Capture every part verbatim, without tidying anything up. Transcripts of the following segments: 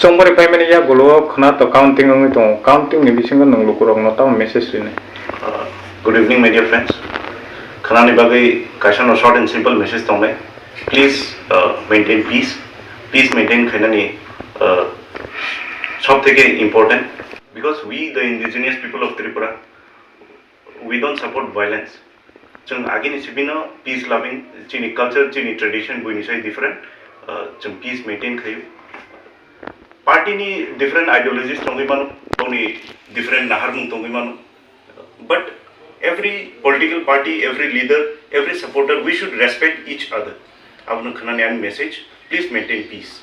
Tongmani paimani yagulo khwna to counting wngwi tongo. Counting ni bisingo nwng lukurokno tamo message rinai? Uh, good evening, my dear friends. Khwnani bagwi kaisa no short and simple message tongnai. Please, uh, maintain peace. Peace maintain khainani, uh, sob theke important. Because we, the indigenous people of Tripura, we don't support violence. Chwng agini sibino peace loving, chini culture, chini tradition buini sai different. Uh, chwng peace maintain khayo. Party ni different ideologies tongwi mano, boni different naharmung tongwi mano. But every political party, every leader, every supporter, we should respect each other. Abono khwnani ani message, please maintain peace.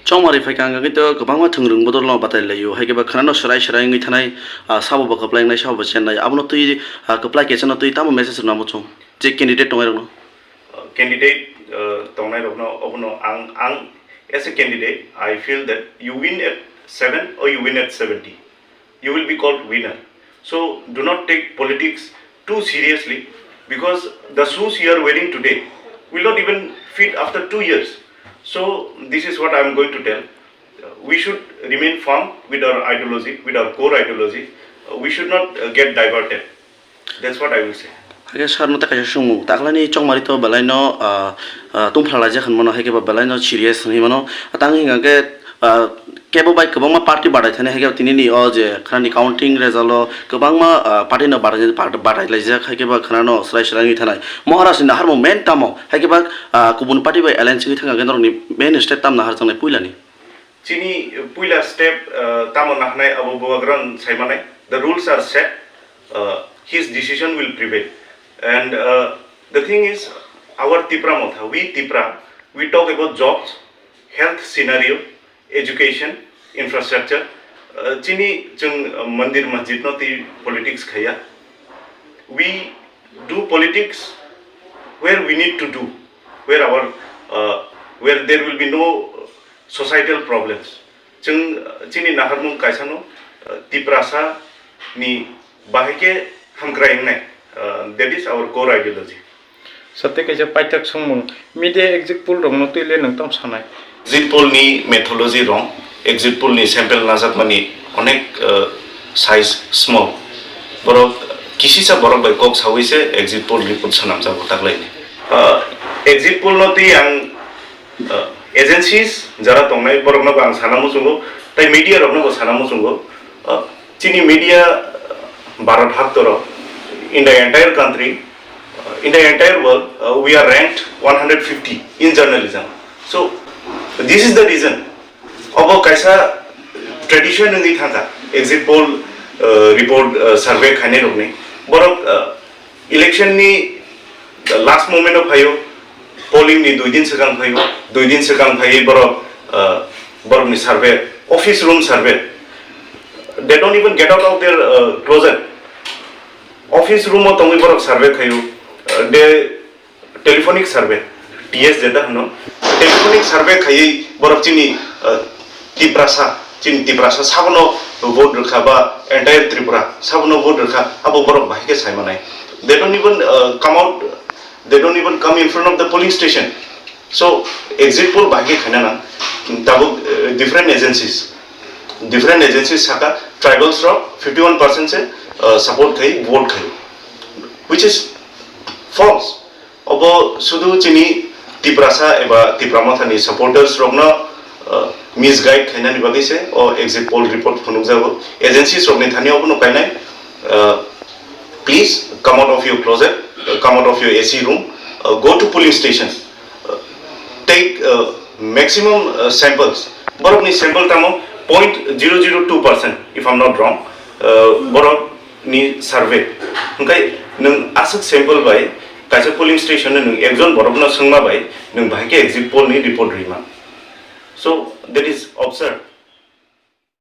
Chongmari phaikha hwnkhe to kwbangma thwngrwng bodolno batai laio, hai khe ba khwnano swrai swrai wngwi thanai, ah, sabo bo kwplai wngnai, sabo bo chennai, abono twi, ah, kwplai kechano twi tamo message rwna muchung je candidate tongnai rokno? Uh, candidate, uh, tongnai rokno obono ang, ang as a candidate, I feel that you win at seven or you win at seventy, you will be called winner. So do not take politics too seriously, because the shoes you are wearing today will not even fit after two years. So this is what I am going to tell. Uh, we should remain firm with our ideology, with our core ideology. Uh, we should not, uh, get diverted. That's what I will say. Hakhe sir no tei kaisa swngmung, taklani chongmari to belai no, ah, ah, tungphla laijak hinmano, hai khe ba belai no serious hinwi mano. Tang hingkha khe, ah, kebo bai kwbangma party batai thani, hai khe ba tini ni o je khwnani counting result o kwbangma, ah, party no batai, batai laijak, hai khe ba khwnano swrai swrai wngwi thanai. Maharaj ni naharmung main tamo, hai khe ba, ah, kubun party bai alliance wngwi thangkha khe norokni main step tam naharjaknai puilani? Chini puila step, uh, tamo nahnai abo bubagrano saimanai. The rules are set, uh, his decision will prevail. And, uh, the thing is, our Tipra Motha, we Tipra, we talk about jobs, health scenario, education, infrastructure. Uh, chini chwng, uh, mandir masjid no twi politics khaya. We do politics where we need to do, where our, uh, where there will be no societal problems. Chwng, uh, chini naharmung kaisano, uh, Tiprasa ni bahai khe hamkrai wngnai, uh, that is our core ideology. Sir, tei kaisa paithak swngmung, media exit poll rokno twi le nwng tamo sanai? Exit poll ni methodology wrong, exit poll ni sample najakmani onek, uh, size small. Borok kisisa borok bai kok sawi se exit poll report swnamjago taklaini. Uh, exit poll no twi ang, uh, agencies jara tongnai borokno bo ang sana muchungo, tai media rokno bo sana muchungo. Uh, chini media, uh, Bharat haktorok, in the entire country, uh, in the entire world, uh, we are ranked one hundred fifty in journalism. So this is the reason. Obo kaisa tradition wngwi thangkha, exit poll, uh, report, uh, survey khainai rokni. Borok, uh, election ni last moment o phaio, polling ni dui din swkang phaio, dui din swkang phaiwi borok, uh, borokni survey, office room survey. They don't even get out of their, uh, closet. Office room o tongwi borok survey khaio. Uh, they telephonic survey, T S jeta hwno, telephonic survey khaiwi borok chini, uh, Tiprasa, chini Tiprasa sabono vote rwkha ba entire Tripura sabono vote rwkha, abo borok bahai khe sai manai. They don't even, uh, come out, they don't even come in front of the polling station. So exit poll bahai khe khaina nang, tabuk, uh, different agencies, different agencies saka tribals rok fifty one percent se, uh, support khai vote khai, which is false. Obo sudu chini Tiprasa eba Tipra Mothani supporters rokno, uh, misguide khainani bagwi se o exit poll report phunukjago. Agencies rokni thani obono kainai, uh, please come out of your closet, uh, come out of your A C room, uh, go to polling stations, uh, take, uh, maximum, uh, samples. Borokni sample tamo point zero zero two percent, if I'm not wrong. Uh, borok ni survey. Hwnkhe nwng aswk sample bai kaisa polling station-o nwng ekjon borokno swngma bai nwng bahai khe exit poll ni report rwima. So that is absurd.